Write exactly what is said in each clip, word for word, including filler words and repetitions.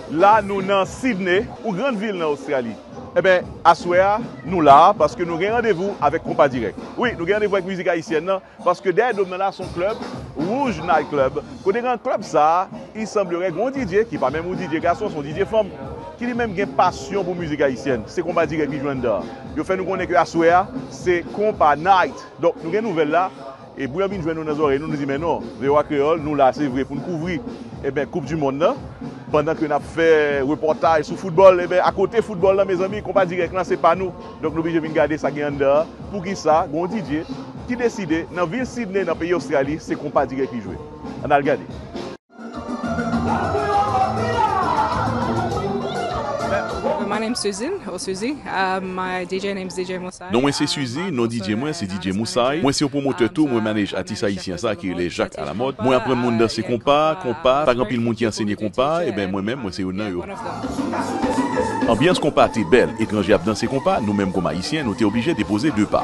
La, nou nan Sydney, ou grann vil nan Ostrali. Eben, aswè a, nou la a paske nou gen randevou avèk Konpa Dirèk. Wi, nou gen randevou avèk mizik ayisyèn nan, paske dèyè do m nan la, se yon klèb, Rouge Night Club. Kote nan klèb sa a, il semblerait gen yon D J ki pa menm yon D J gason, se yon D J fanm, ki li menm gen pasyon pou mizik ayisyèn. Se Konpa Dirèk li jwenn anndan. Yo fè nou konnen ke aswè a, se Konpa Night. Donk, nou gen nouvèl la, e bri an vin jwenn nou nan zòrèy nou, nou di, men non, V O A Kreyòl, nou la, se vre, pou n kouvri, eben, Koup di Mond nan, pandan ke n ap fè repòtaj sou foutbòl, eben, akote foutbòl la, mezanmi, Konpa Dirèk lan, se pa nou. Donk, nou blije vin gade sa gen anndan an. Poukisa? Gen yon D J ki deside, nan vil Sydney, nan peyi Ostrali, se Konpa Dirèk li jwe. Ann al gade. My name's Susan, or Susie. Um, my D J name's D J Musai. Non mwen se Suzy, non D J mwen se D J Musai. Mwen se yon pwomotè tou, mwen manage atis ayisyen sa ki rele Jacques Alamode. Mwen aprann moun danse konpa, konpa, pa gen anpil moun ki ansenye konpa, eben mwen menm, mwen se youn nan yo. Anbyans konpa te bèl, etranje ap danse konpa, nou menm kòm ayisyen, nou te oblije depoze de pa.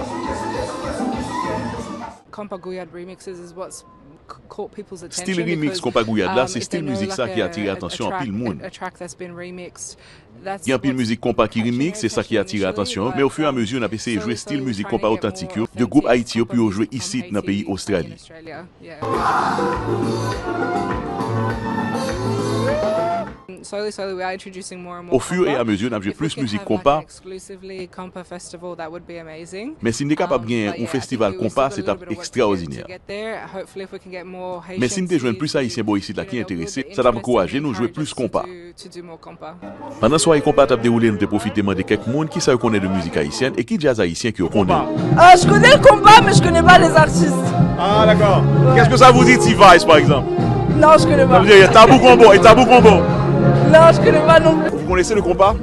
Compa Gouyad remixes is what's caught people's attention. Stil remix konpa Gouyad la, se stil mizik sa ki atire atansyon anpil moun. Gen anpil mizik konpa ki remix, se sa ki atire atansyon yo, men ofiramezi n ap eseye jwe stil mizik konpa otantik yo de gwoup Ayiti yo pou yo jwe isit nan peyi Ostrali. Ofiramezi n ap jwe plis mizik konpa. Men si n te kapab gen yon festival konpa, se t ap ekstraòdinè. Men si n te jwenn plis Ayisyen bò isit la ki enterese, sa t ap ankouraje nou jwe plis konpa. Pandan sware konpa t ap dewoule, nou te pwofite mande kèk moun kisa yo konnen de mizik ayisyèn e ki djaz ayisyen ke yo konnen. Euh, je connais le compas, mais je connais pas les artistes. Ah, d'accord. Qu'est-ce que ça vous dit, T-Vice, par exemple? Non, je connais Ça pas. Veut dire, il y a Tabou Combo, et Tabou Combo. Non, je connais pas non plus. Vous connaissez le compas?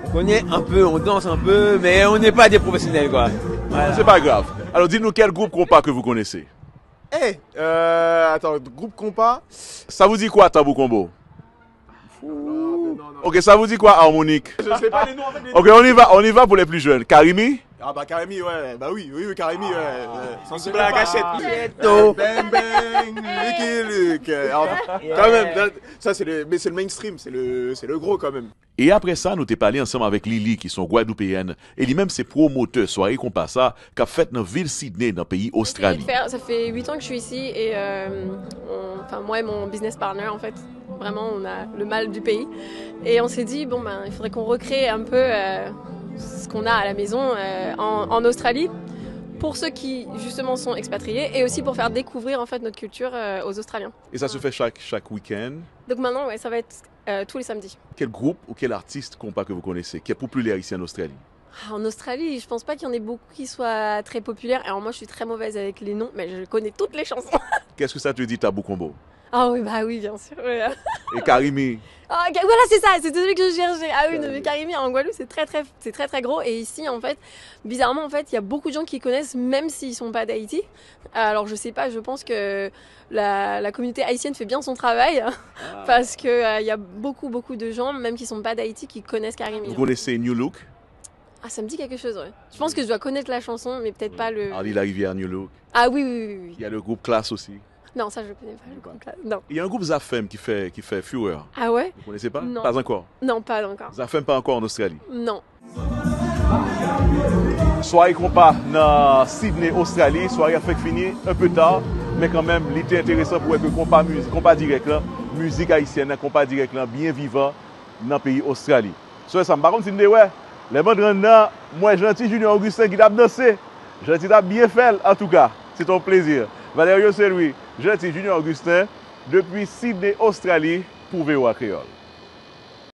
On connaît un peu, on danse un peu, mais on n'est pas des professionnels, quoi. Voilà. C'est pas grave. Alors, dites-nous quel groupe compas que vous connaissez. Eh, euh, attends, groupe compas. Ça vous dit quoi, Tabou Combo? Non, non, non. Ok, ça vous dit quoi, Harmonique? Je sais pas les noms en fait. Les... Ok, on y va, on y va pour les plus jeunes. Karimi? Ah bah Karimi, ouais, bah oui, oui, oui, Karimi, ouais. Ouais. Sensible à la cachette. Bang bang, Lucky Luke. Euh, alors, quand même, ça c'est le, mais c'est le mainstream, c'est le, c'est le gros quand même. E apre sa, nou te pale ansanm avèk Lili, ki se yon Gwadloupeyèn, e li menm se pwomotè sware konpa sa k ap fèt nan vil Sydney, nan peyi Ostrali. Faire, ça fait huit ans que je suis ici et euh, on- enfin, moi et mon business partner, en fait, vraiment, on a le mal du pays. Et on s'est dit, bon, ben, il faudrait qu'on recrée un peu euh, ce qu'on a à la maison euh, en, en Australie pour ceux qui, justement, sont expatriés et aussi pour faire découvrir, en fait, notre culture euh, aux Australiens. Et ça se fait chaque, chaque week-end. Donc maintenant, ouais, ça va être euh, tous les samedis. Quel groupe ou quel artiste compas que vous connaissez, qui est populaire ici en Australie? Ah, en Australie, je pense pas qu'il y en ait beaucoup qui soient très populaires. Alors moi, je suis très mauvaise avec les noms, mais je connais toutes les chansons. Qu'est-ce que ça te dit, Tabou Combo? Ah oui, bah oui, bien sûr. Ouais. Et Karimi? Ah, ok, voilà, c'est ça, c'est celui que je cherchais. Ah oui, non, mais Karimi, en Guadeloupe, c'est très, très, c'est très, très gros. Et ici, en fait, bizarrement, en fait, il y a beaucoup de gens qui connaissent, même s'ils sont pas d'Haïti. Alors, je sais pas, je pense que la, la communauté haïtienne fait bien son travail, parce que euh, il y a beaucoup, beaucoup de gens, même qui sont pas d'Haïti, qui connaissent Karimi. Vous connaissez New Look? Ah, ça me dit quelque chose, ouais. Je pense que je dois connaître la chanson, mais peut-être pas le. Arly Larivière, New Look. Ah oui, oui, oui, oui. Il y a le groupe Klass aussi. Non, ça, je connais pas le groupe là. Non. Il y a un groupe Zafèm qui fait, qui fait fureur. Ah ouais? Vous connaissez pas? Non. Pas encore. Non, pas encore. Zafèm pas encore en Australie. Non. Sware konpa nan Sydney, Ostrali. Sware a fèk fini, un peu tard, men kanmenm, li te enteresan pou wè ke konpa mizik, konpa dirèk lan, mizik ayisyèn nan, konpa dirèk lan, byen vivan nan peyi Ostrali. Sou sa, m pa konn si m te wè. Lè m antre anndan, m wè Jeanty Junior Augustin ki t ap danse. Jeanty t ap byen fè l, antouka, se te yon plezi. Valerio Saint-Louis, Jeanty Junior Augustin, depi Sydney, Ostrali, pou V O A Kreyòl.